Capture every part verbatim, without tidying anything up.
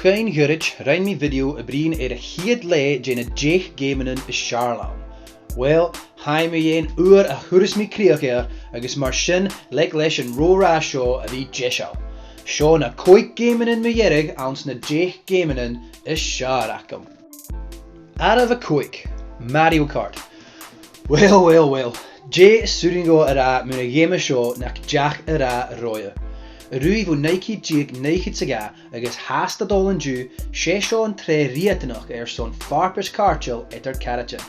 Bean ghoirid, rinn mi video a' bruidhinn air a' chiad leth de na deich geamannan as fheàrr leam. Well, tha mi a' dèanamh uair a chuireas mi crìoch air, agus mar sin, leig leis an ro-ràdh seo a bhith deiseil. Seo na còig geamannan mu dheireadh anns na deich geamannan as fheàrr agam. Àireamh a còig, Mario Kart. Well, well, well. Dè 's urrainn dhomh a ràdh mun a' gheama seo nach deach a ràdh roimhe? An-diugh bho naoi ceud deug naochad 's a dhà agus fhathast a' dol an-diugh, 's e seo an t-sreath riatanach airson farpais càirdeil eadar caraidean.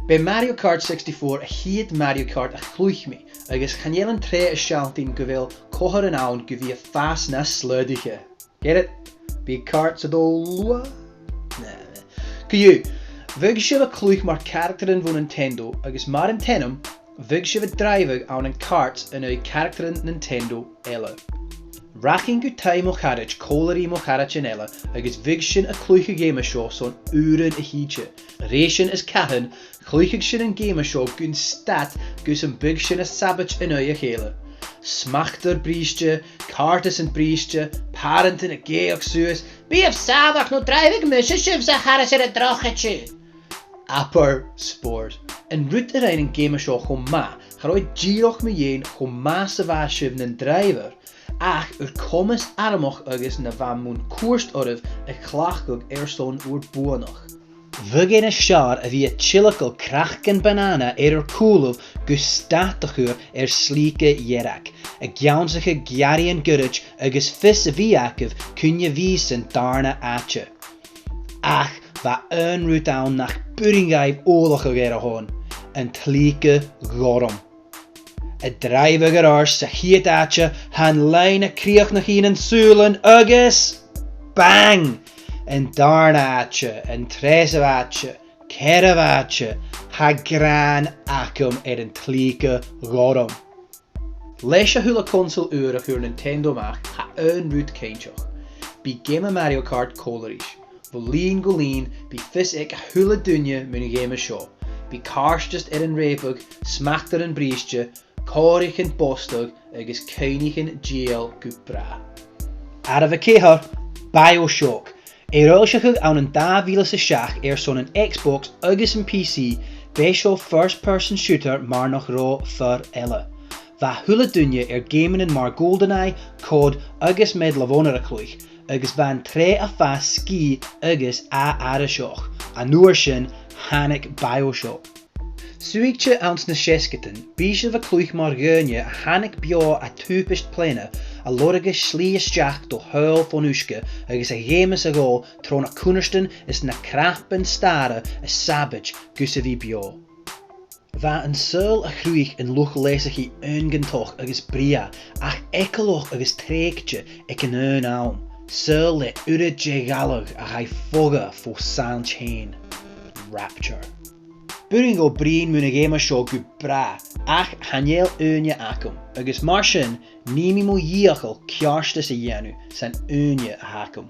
B' e Mario Kart sixty-four a' chiad Mario Kart a chluich mi, agus chan eil an t-sreath a' sealltainn gu bheil cothrom ann gum bi e a' fàs nas slaodaiche. Get it? Bidh carts a' dol luath? Nah. Co-dhiù, bhiodh sibh a' cluich mar charactaran bho Nintendo, agus mar an t-ainm, bhiodh sibh a' dràibheadh ann an cart an aghaidh charactaran Nintendo eile. Rachainn gu taigh mo charaid còmhla ri mo charaidean eile, agus bhiodh sinn a' cluich a' gheama seo son uairean a thìde. Rèisean is cathan, chluicheadh sinn an geama seo gun stad gus am biodh sinn a' sabaid an aghaidh a chèile. Smachdair briste, càirdeasan briste, pàrantan ag èigheach suas, "Bithibh sàmhach no dràibhidh mise sibhse, a charaid, air an drochaid seo!" Abair spòrs. An rud a rinn an geama seo cho math, cha robh e dìreach mu dheidhinn cho math 's a bha sibh nan dràibhear, ach ur comas armachd agus na bha mun cuairt oirbh a chleachdadh airson ur buannachd. Bhiodh e nas fheàrr a bhith a' tilgeil craiceann banana air ur cùlaibh gus stad a chur air slige dhearg, ag ionnsachadh gearraidhean goirid agus fios a bhith agaibh cuin a bhios san dàrna àite. Ach bha aon rud ann nach b' urrainn dhaibh eòlachadh air a shon, an t-slige ghorm. A' dràibheadh air adhart sa chiad àite, tha an loidhne a' crìochnaich ann an sùilean agus bang! An dàrna àite, an treasamh àite, ceathramh àite, tha gràin agam air an t-slige ghorm. Leis a h-uile console ùr a chuir Nintendo a-mach, tha aon rud cinnteach. Bidh geama Mario Kart còmhla ris. Bho linn gu linn, bidh fios aig a h-uile duine mun a' gheama seo. Bidh càirdeas air an reubadh, smachdairean briste, còraichean bostach agus cuimhneachain dìcheall gu bràth. Àireamh a ceithir, BioShock. Air fhoillseachadh ann an dà mhìle 's a seachd airson an Xbox agus am P C, b' e seo first person shooter mar nach robh fear eile. Bha a h-uile duine air geamannan mar GoldenEye, cod agus Medal of Honor a chluich, agus bha an t-sreath a' fàs sgìth agus a-, aithriseach. An uair sin, thàinig BioShock. Suidhichte anns na seasgadan, bidh sibh a' cluich mar dhaoine a thàinig beò à tubaist plèana, a' lorg an t-slighe a-steach do shaoghal fon uisge agus a dh'fheumas a dhol tro na cunnartan is na cnapan-staire a' sabaid gus a bhith beò. Bha an saoghal a chruthaich an luchd-leasachaidh iongantach agus brèagha, ach eagalach agus trèigte aig an aon àm. Saoghal le uiread de dh'fhalach a chaidh fodha fo saint fhèin. Rapture. B' urrainn dhomh bruidhinn mun a' gheama seo gu bràth, ach chan eil ùine agam, agus mar sin, nì mi mo dhìcheall ceartas a dhèanamh san ùine a th' agam.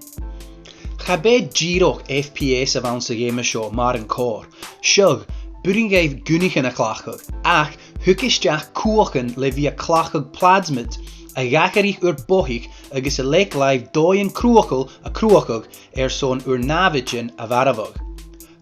Cha b' e dìreach F P S a bh' anns a' gheama seo mar an còrr. Seadh, b' urrainn dhaibh gunnaichean a chleachdadh, ach thug e a-steach cumhachdan le bhith a' cleachdadh plasmid a dh'atharraich ur bothaich agus a leig leibh dòighean cruthachail a chruthachadh airson ur nàimhdean a mharbhadh.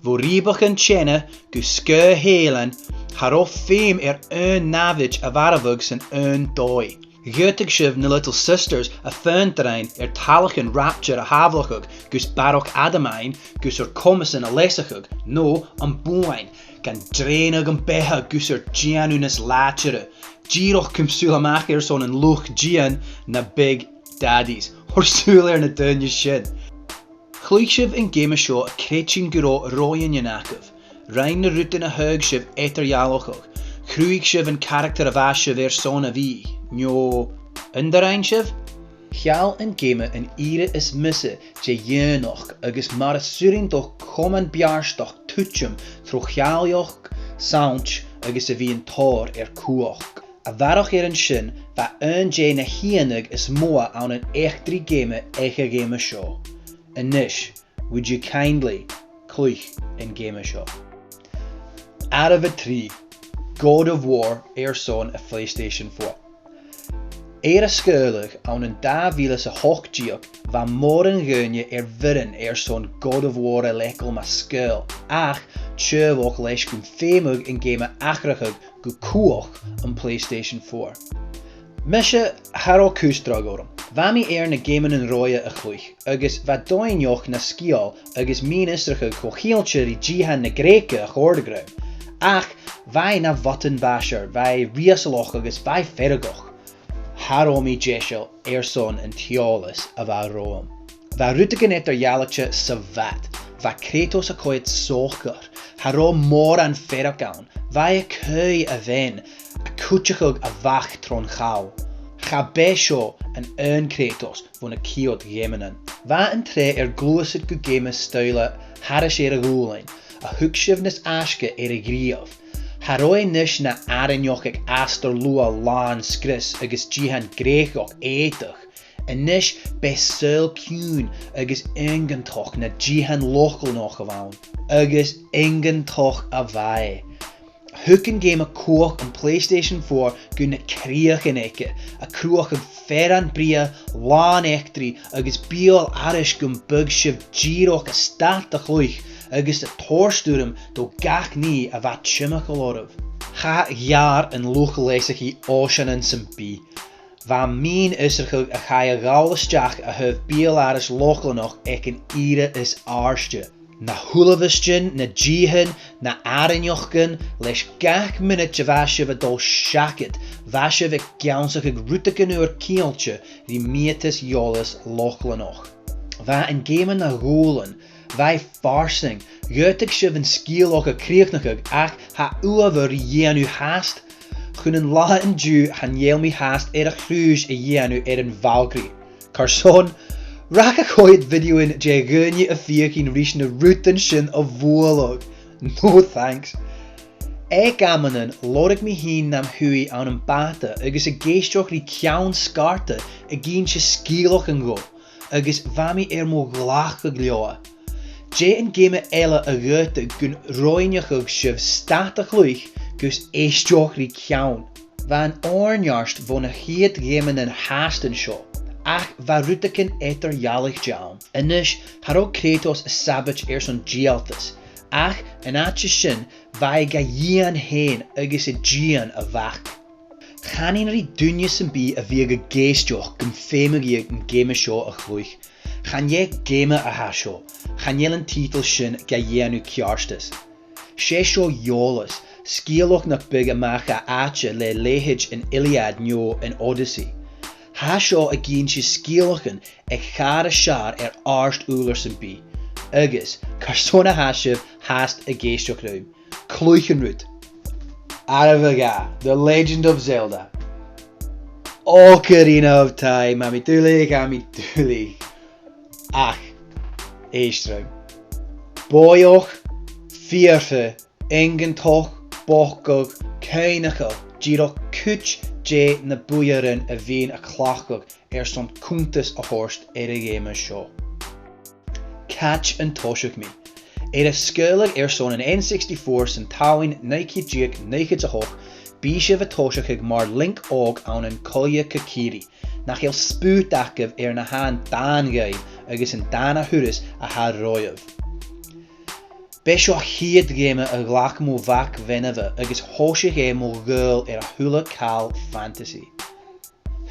Bho ribeachan teine gu sgaoth-shèilean, cha robh feum air aon nàimhdean a mharbhadh san aon dòigh. Dh'fhaodadh sibh na Little Sisters a phàrantan air tallachan Rapture a shàbhaladh gus barrachd adamhain gus ur comasan a leasachadh, no am buain, gan drèanadh am beatha gus ur dèanamh nas làidire. Dìreach cùm sùil a-mach airson an luchd-dìon, na Big Daddies. Thoir sùil air na daoine sin. Chluich sibh an geama seo a' creidsinn gun robh roghainnean agaibh. Rinn na rudan a thug sibh eadar-dhealachadh. Chruthaich sibh an caractar a bha sibh airson a bhith, no an do rinn sibh? Cheangail an geama an ìre is miosa de dhaonnachd agus mar as urrainn do chomann beartach tuiteam tro cheangal-san agus a bhith an tòir air cumhachd. A bharrachd air an sin, bha aon de na h-ionad as motha ann an eachdraidh geama aig a' gheama seo. A-nis, would you kindly cluich an geama seo? Àireamh a trì, God of War airson a' PlayStation four. Air a sgaoileadh ann an dà mhìle 's a h-ochd deug, bha mòran dhaoine air bhioran airson God of War a leigeil mar sgaoil, ach tha e leis gun feum an geama atharrachadh gu cumhachd an PlayStation four. Mise, cha robh cus dragh orm. Bha mi air na geamannan roimhe a chluich, agus bha doimhneachd na sgeul agus mion-fhiosrachadh cho ceangailte ri diathan na Grèige a chòrdadh rium. Ach bha e na button basher, bha e riasalach agus bha e feargach. Cha robh mi deiseil airson an t-eòlas a bha romham. Bha rudeigin eadar-dhealaichte sa bhad, bha Kratos a' coimhead socair, cha robh mòran feirg ann, bha e a' caoidh a bhean, a' cuideachadh a mhac tron chall. Cha b' e seo an aon Kratos bho na ciad gheamannan. Bha an t-sreath air gluasad gu geama stoidhle thairis air a' ghualainn, a thug sibh nas fhaisge air a' ghnìomh. Cha robh e a-nis na àrainneachd aig astar luath làn sgrios agus diathan Grèigeach èadach. A-nis b' e saoghal ciùin agus iongantach na diathan Lochlannach a bh' ann, agus iongantach a bha e. Thug an geama cumhachd an PlayStation four gu na crìochan aige, a' cruthachadh fearann brèagha làn eachdraidh agus beul aithris gum biodh sibh dìreach a' stad a chluich agus a' toirt urram do gach nì a bha timcheall oirbh. Cha gheàrr an luchd-leasachaidh oiseanan sam bith. Bha mion-fhiosrachadh a chaidh a ghabhail a-steach a thaobh beul-aithris Lochlannach aig an ìre as àirde. Na h-uilebheistean, na diathan, na h-àrainneachdan, leis gach mionaid a bha sibh a' dol seachad, bha sibh ag ionnsachadh rudeigin ùr ceangailte ri miotas eòlas Lochlannach. Bha an geama na dhùbhlan, bha e farsaing, dh'fhaodadh sibh an sgeulachd a chrìochnachadh ach tha uabhar ri dhèanamh fhathast. Chun an latha an-diugh chan eil mi fhathast air a' chùis a dhèanamh air an Valkyrie. Carson, rachadh a choimhead bhidiothan de dhaoine a' feuchainn ris na rudan sin a bhualadh. No thanks. Aig amannan, lorg mi fhìn nam shuidhe ann am bàta agus ag èisteachd ri ceann sgàrta ag innse sgeulachdan dhomh, agus bha mi air mo ghlacadh leotha. Dè an geama eile a dh'fhaodadh gun roinneachadh sibh stad a chluich gus èisteachd ri ceann? Bha an fhòirneart bho na chiad gheamannan fhathast an seo, ach bha rudeigin eadar-dhealaichte ann. A-nis, cha robh Kratos a' sabaid airson dìoltas, ach an àite sin, bha e ga dhìon fhèin agus a' dìon a mhac. Chan eil ri duine sam bith a bhiodh ag èisteachd gum feumadh iad an geama seo a chluich. Chan e geama a tha seo, chan eil an tiotal sin ga dhèanamh ceartas. 'S e seo eòlas, sgeulachd nach biodh a-mach à àite le leithid an Iliad no an Odyssey. Tha seo ag innse sgeulachdan aig càr as fheàrr air àrd-ùrlar sam bith. Agus, carson a tha sibh fhathast ag èisteachd rium? Cluich an rud. Àireamh a dhà, The Legend of Zelda. Ocarina of Time, tha mi duilich, tha mi duilich. Ach, èist rium. Bòidheach, fìor, iongantach, bogach, cuimhneachail, dìreach cuid de na buidhnean a bhithinn a' cleachdadh airson cunntas a thoirt air a' gheama seo. Càit an tòisich mi? Air a sgaoileadh airson an N sixty-four san t-Samhain naoi ceud deug naochad 's a h-ochd, bidh sibh a' tòiseachadh mar Link òg ann an coille Kokiri, nach eil spùt agaibh air na tha an dàn dhuibh agus an dàn a thuras a tha roimhe. B' e seo a' chiad gheama a ghlac mo mhac-meanmna agus thòisich e mo ghaol air a h-uile càil fantasy.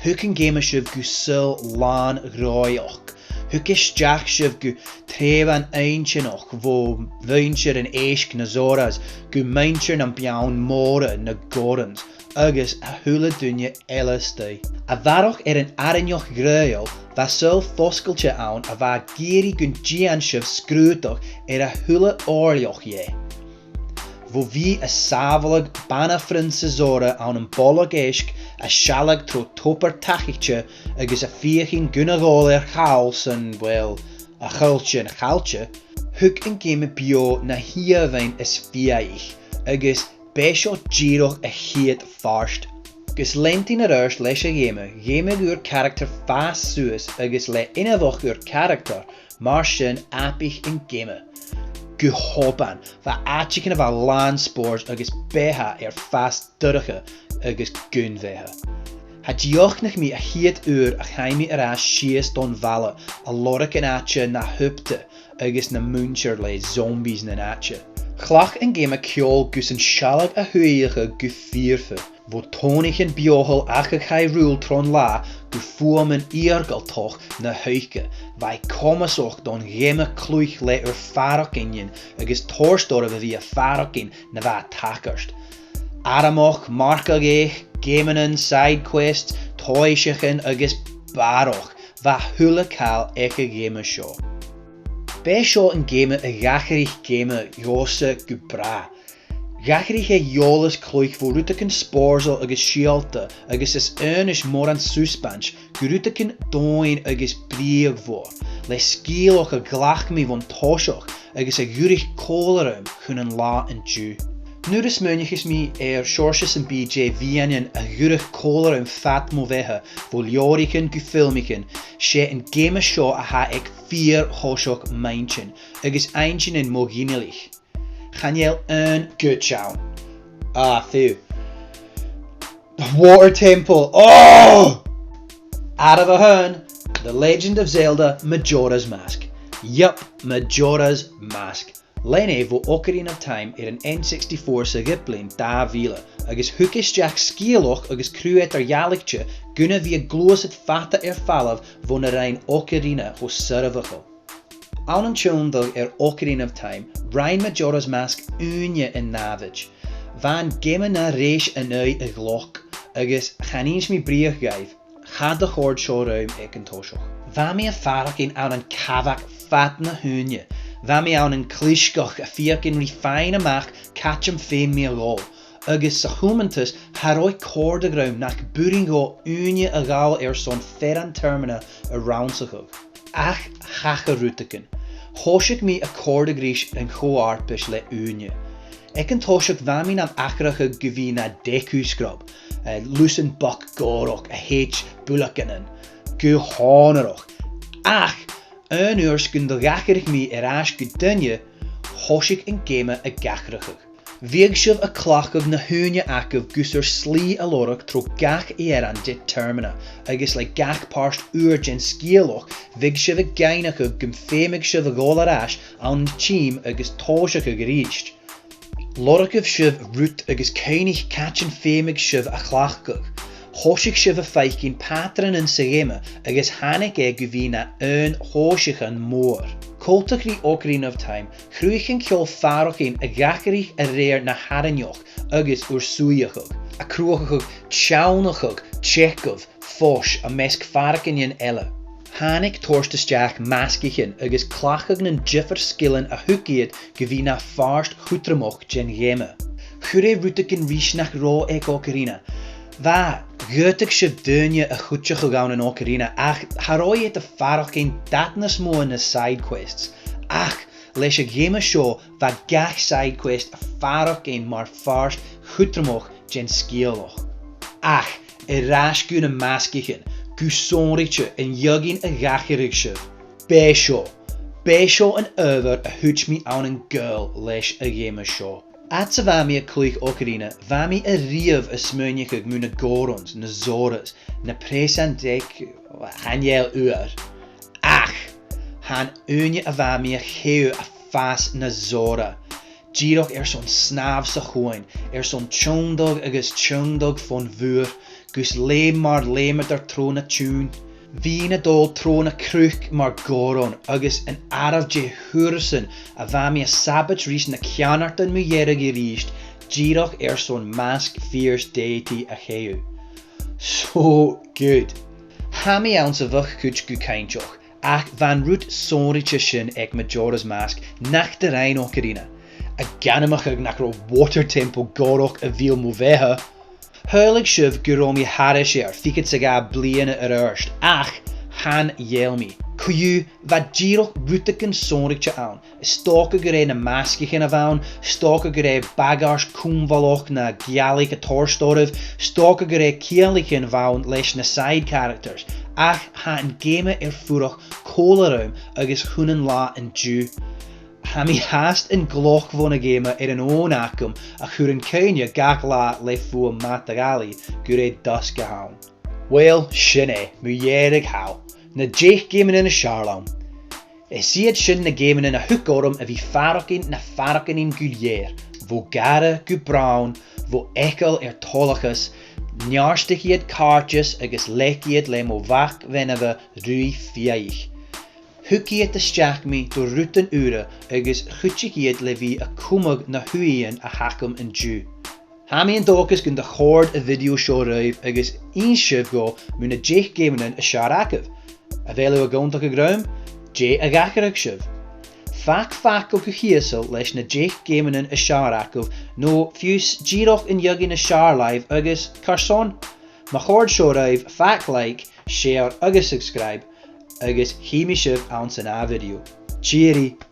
Thug an geama sibh gu saoghal làn dhraoidheachd. Thug e a-steach sibh gu treubhan inntinneach, bho mhuinntir an èisg na Zoras, gu muinntir nam beann mòra, na Gorons, agus a h-uile duine eile a-staigh. A bharrachd air an àrainneachd ghreadhailte, bha saoghal fosgailte ann a bha ag iarraidh gun dèan sibh sgrùdadh air a h-uile òirleach dheth. Bho bhith a' sàbhaladh bana-phrionnsa Zora ann am bolg èisg, a' sealg tro tobar taicte agus a' feuchainn gun a dhol air chall san, well, a' choilltean chaillte, thug an geama beò na h-ìomhaighean as fiadhaich agus b' e seo dìreach a' chiad phàirt. Gus leantainn air adhart leis a' gheama, dh'fheumadh ur caractar fàs suas agus le inbheach ur caractair, mar sin abaich an geama. Gu h-obann, bha àiteachan a bha làn spòrs agus beatha air fàs dorcha agus gun-bheatha. Cha dìochuimhnich mi a' chiad uair a chaidh mi air ais sìos don bhaile a' lorg an àite na h-ubhta agus na muinntir le zombies nan àite. Chleachd an geama ceòl gus an sealladh a shuidheachadh gu fìor mhath. Bho tònaichean beothail ach a chaidh rùil tron latha gu fuaimean iargaltach na h-oidhche, bha e comasach don gheama cluich le ur faireachdainnean agus toirt oirbh a bhith a' faireachdainn na bha a' tachairt. Armachd, marcachd eich, geamannan, side quests, toiseachain agus barrachd, bha a h-uile càil aig a' gheama seo. B' e seo an geama a dh'atharraich geama dhòmhsa gu bràth. Dh'atharraich e eòlas cluich bho rudeigin spòrsail agus sìobhalta agus is aonais mòran susbains gu rudeigin domhainn agus brìoghmhor, le sgeulachd a ghlac mi bhon toiseach agus a dh'fhuirich còmhla rium chun an latha an-diugh. Nuair a smaoinicheas mi air seòrsa sam bith de mhìnean a dh'fhuirich còmhla rium fad mo bheatha, bho leabhraichean gu filmichean, 's e an geama seo a tha aig fìor thoiseach m' inntinn agus inntinn mo ghinealaich. Chan eil aon ghoid ann. Ah, phew. Water Temple. Oh! Àireamh a h-aon, The Legend of Zelda: Majora's Mask. Yup, Majora's Mask. Lean e bho Ocarina of Time air an N sixty-four sa Ghiblean dà mhìle, agus thug e a-steach sgeulachd agus cruth eadar-dhealaichte gun a bhith a' gluasad fada air falbh bhon a rinn Ocarina cho soirbheachail. Ann an tionndadh air Ocarina of Time, rinn Majora's Mask ùine an nàmhaid. Bha an geama na rèis an aghaidh a' ghleoc, agus chan innis mi breug dhuibh, cha do chòrd seo rium aig an toiseach. Bha mi a' faireachdainn ann an cabhaig fad na h-ùine. Bha mi ann an clisgeadh a' feuchainn ri faighinn a-mach càit am feum mi a dhol, agus sa chumantas cha robh e a' còrdadh rium nach b' urrainn dhomh ùine a ghabhail airson fearann Termina a rannsachadh. Ach thachair rudeigin. Thòisich mi a' còrdadh ris an co-fharpais le ùine. Aig an toiseach bha mi nam atharrachadh gu bhith na Deku Scrub, eh, lusan beag gòrach a thèid builgeanan, gu h-onarach. Ach aon uair 's gun do dh'atharraich mi air ais gu duine, thòisich an geama ag atharrachadh. Bhiodh sibh a' cleachdadh na h-ùine agaibh gus ur slighe a lorg tro gach earrann de Termina, agus le gach pàirt ùr den sgeulachd, bhiodh sibh ag aithneachadh gum feumadh sibh a dhol air ais ann an tìm agus tòiseachadh a-rithist. Lorgadh sibh rud agus cuimhnich càit am feumadh sibh a chleachdadh. Thòisich sibh a' faicinn pàtranan sa gheama agus thàinig e gu bhith na aon thòiseachan mòr. Coltach ri Ocarina of Time, chruthaich an ceòl faireachdainn a dh'atharraich a rèir na h-àrainneachd agus ur suidheachadh, a' cruthachadh teannachadh teagamh fois am measg faireachdainnean eile. Thàinig toirt a-steach masgaichean agus cleachdadh nan diofar sgilean a thug iad gu bhith na phàirt chudromach den gheama. Chuir e rudeigin ris nach robh aig Ocarina. Bha, dh'fhaodadh sibh daoine a chuideachadh ann an Ocarina, ach cha robh iad a' faireachdainn dad nas motha na side quests. Ach leis a' gheama seo, bha gach side quest a' faireachdainn mar phàirt chudromach den sgeulachd. Ach air ais gu na masgaichean, gu sònraichte an fheadhainn a dh'atharraich sibh. B' e seo, b' e seo an adhbhar a thuit mi ann an gaol leis a' gheama seo. Fhad 's a bha mi a' cluich Ocarina, bha mi a-riamh a' smaoineachadh mu na Gorons, na Zoras, na Prezzanti, chan eil uair. Ach tha an ùine a bha mi a' chaitheamh a' fàs na Zora. Dìreach airson snàmh sa chuan, airson tionndadh agus tionndadh fon mhuir, gus leum mar leumadar tro na tiùin. Bhithinn a' dol tro na cnuic mar Goron agus an àireamh de thurasan a bha mi a' sabaid ris na ceannardan mu dheireadh a-rithist, dìreach airson masg Fierce Deity a chaitheamh. So good. Tha mi anns a' bheachd-chuid gu cinnteach, ach bha an rud sònraichte sin aig Majora's Mask nach do rinn Ocarina, ag ainmeachadh nach robh Water Temple gòrach a mhill mo bheatha. Shaoileadh sibh gun robh mi thairis air fichead 's a dhà bliadhna air adhart, ach chan eil mi. Co-dhiù, bha dìreach rudeigin sònraichte ann. 'S dòcha gur e na masgaichean a bh' ann, 's dòcha gur e bagairt cumhachdach na gealaich a' toirt oirbh, 's dòcha gur e ciallaichean a bh' ann leis na side characters, ach tha an geama air fuireach còmhla rium agus chun an latha an-diugh. Tha mi fhathast a' gleoc bhon a' gheama air an fhòn agam a chuireas cuimhne gach latha le fuaim madadh-allaidh gur e dusk a th' ann. Uill, sin e, mu dheireadh thall. Na deich geamannan as fheàrr leam. Is iad sin na geamannan a thug orm a bhith a' faireachdainn na faireachdainnean gu lèir. Bho gàire gu bròn, bho eagal air toileachas, neartaich iad càirdeas agus leig iad le mo mhac-meanmna ruith fiadhaich. Thug iad a-steach mi do rudan ùra agus chuidich iad le bhith a' cumadh na h-ùidhean a th' agam an-diugh. Tha mi an dòchas gun do chòrd a' video seo ribh agus innsibh dhomh mu na deich geamannan as fheàrr agaibh. A bheil thu ag aontachadh rium? Dè a dh'atharraicheadh sibh? Fàg facal gu h-ìosal leis na deich geamannan as fheàrr agaibh, no fiù 's dìreach an fheadhainn as fheàrr leibh agus carson. Ma chòrd seo ribh, fàg like, share agus subscribe, agus chì mi sibh anns an ath video. Tìoraidh!